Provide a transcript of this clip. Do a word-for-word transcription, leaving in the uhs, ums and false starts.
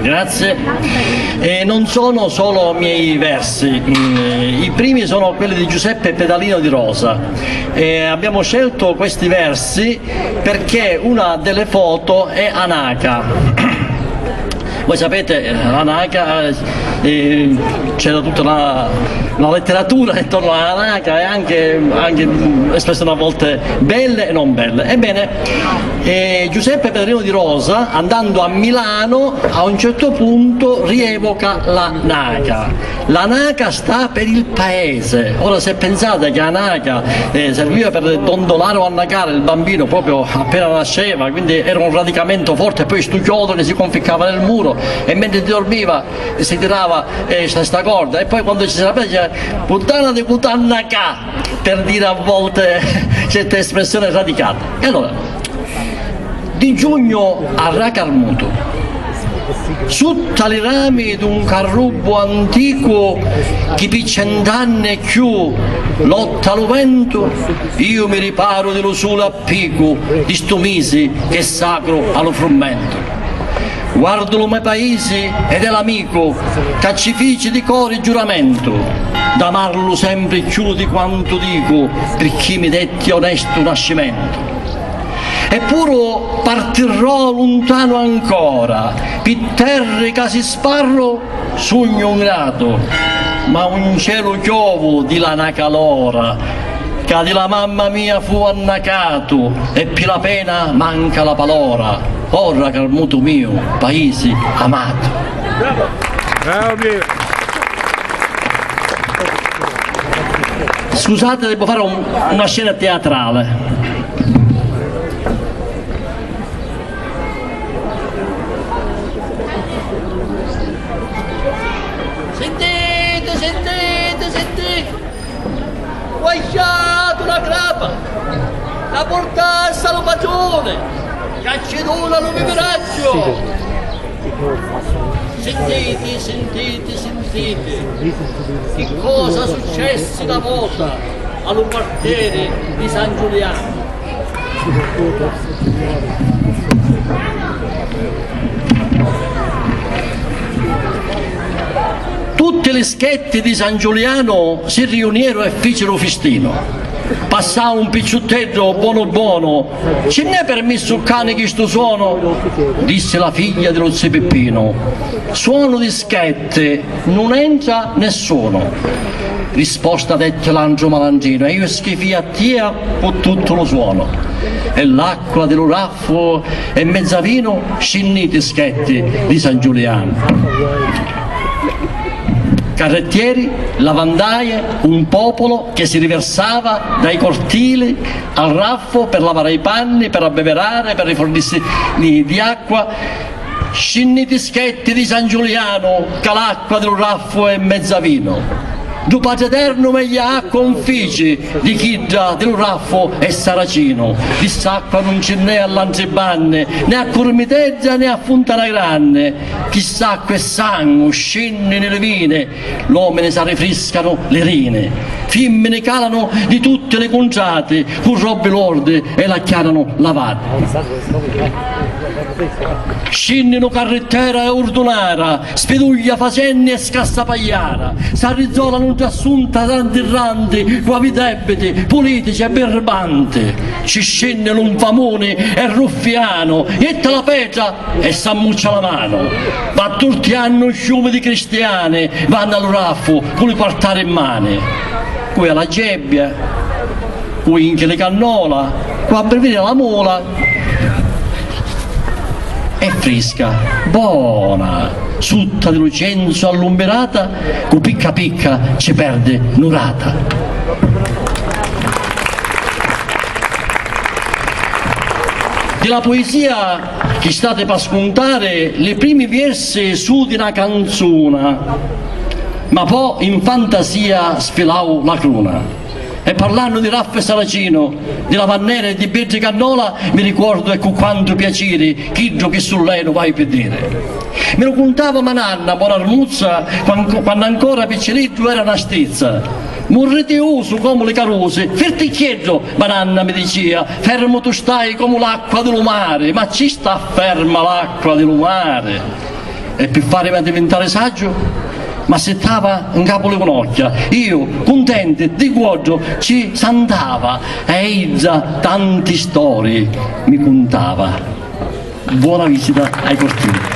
Grazie. E non sono solo miei versi, mm, i primi sono quelli di Giuseppe Pedalino di Rosa. E abbiamo scelto questi versi perché una delle foto è Anaca. Voi sapete, eh, Anaca, eh, eh, c'era tutta una, una letteratura intorno a Anaca e anche, anche, mm, espresse a volte belle e non belle. Ebbene, eh, Giuseppe Pedalino di Rosa, andando a Milano, a un certo punto rievoca la naca. La naca sta per il paese. Ora, se pensate che la naca, eh, serviva per dondolare o annacare il bambino proprio appena nasceva, quindi era un radicamento forte, poi stu chiodo che si conficcava nel muro e mentre dormiva si tirava, eh, sta, sta corda, e poi quando ci si arrabbiava diceva: "Puttana di puttana ca", per dire a volte certe espressioni radicate. E allora, di giugno a Racarmutu, sutta li rami d'un carrubbu anticu chi pi cent'anni e cchiù lotta a lu ventu, iu mi riparu di lu suli a picu di stu misi ch'è sacru a lu frummentu. Guardu lu me paisi ed è l'amicu ca ci fici di cori giuramentu d'amarlu sempri cchiù di quantu dicu, pirchì mi detti onestu nascimentu. Eppuru partirrò luntanu ancora, pi terri ca si sparru sugnu 'ngratu, ma un celu chiovu di la naca lora, ca di la mamma mia fu annacatu e pi la pena manca la palora. Ora, Carmutu miu, paisi amatu. Bravo Piero! Scusate, devo fare un- una scena teatrale. Sentite, sentite, sentite! Guagliatu la crapa, la portassi a lu patruni, ca ci duna lu viviraggio! Sentite, sentite, sentite, chi cosa successi na vota a lu quartieri di San Giulianu. Tutti li schetti di San Giulianu si riunieru e ficiru fistinu. Passau un picciutteddu bonu bonu: "Ci nn'è permissu ccà ni chistu suonu?" Dissi la figlia di lu zi Pippinu: "Suonu di schetti nun entra nessunu." Risposta detti l'antru malandrinu: "E iu schifia a tia cu tuttu lu suonu." E l'acqua di lu raffu e mezza vinu, scinniti schetti di San Giulianu. Carrettieri, lavandaie, un popolo che si riversava dai cortili al raffo per lavare i panni, per abbeverare, per rifornirsi di, di acqua. Scinniti schetti di San Giulianu, ca l'acqua di lu raffo è mezza vinu. Ddu Patri Eternu megghiu acqua un fici di chidda di lu raffu e saracinu. Di ss'acqua nun ci nn'è a l'antri banni, né a Curmitedda né a Funtana Granni. Chi ss'acqua è sangu, scinni ni li vini, l'omini s'arrifriscanu li rini. Fimmini calanu di tutti li cuntrati cu robbi lordi e l'acchiananu lavati. Scinninu carrittera e urdunara, spiduglia facenni e scassapagliara, s'arrizzolanu ntra assunta ranti ranti, cu avi debiti, pulitici e birbanti. Ci scinni lu nfamuni e ruffianu, jetta la petra e s'ammuccia la manu. Va turtiannu ciumi di cristiani, vannu a lu raffu cu li quartari in mani. Cu è a la gebbia, cu inchia li cannola, cu abbriviri la mula. È frisca, bona, sutta di lu cenzu allumbirata, cu picca picca ci perdi nurata. Di la puisia chi stati p'ascuntari, li primi viersi su di na canzuna, ma po' in fantasia sfilau la cruna. E parlannu di raffu e saracinu, di lavannera e di beddi cannola, mi ricordu e cu quantu piaciri chiddu chi sullenu vai pi diri. Mi lu cuntava ma nanna, bona armuzza, quan-, quannu ancora picciriddu era na stizza. Murritiusu comu li carusi, firticchieddu, ma nanna mi dicia, fermu tu stai comu l'acqua di lu mari, ma ci sta ferma l'acqua di lu mari. E pi farimi addivintari saggiu, m'assittava 'n capu li cunocchia. Iu, cuntenti, di cuoddu ci santava e idda tanti storii mi cuntava. Buona visita ai cortili.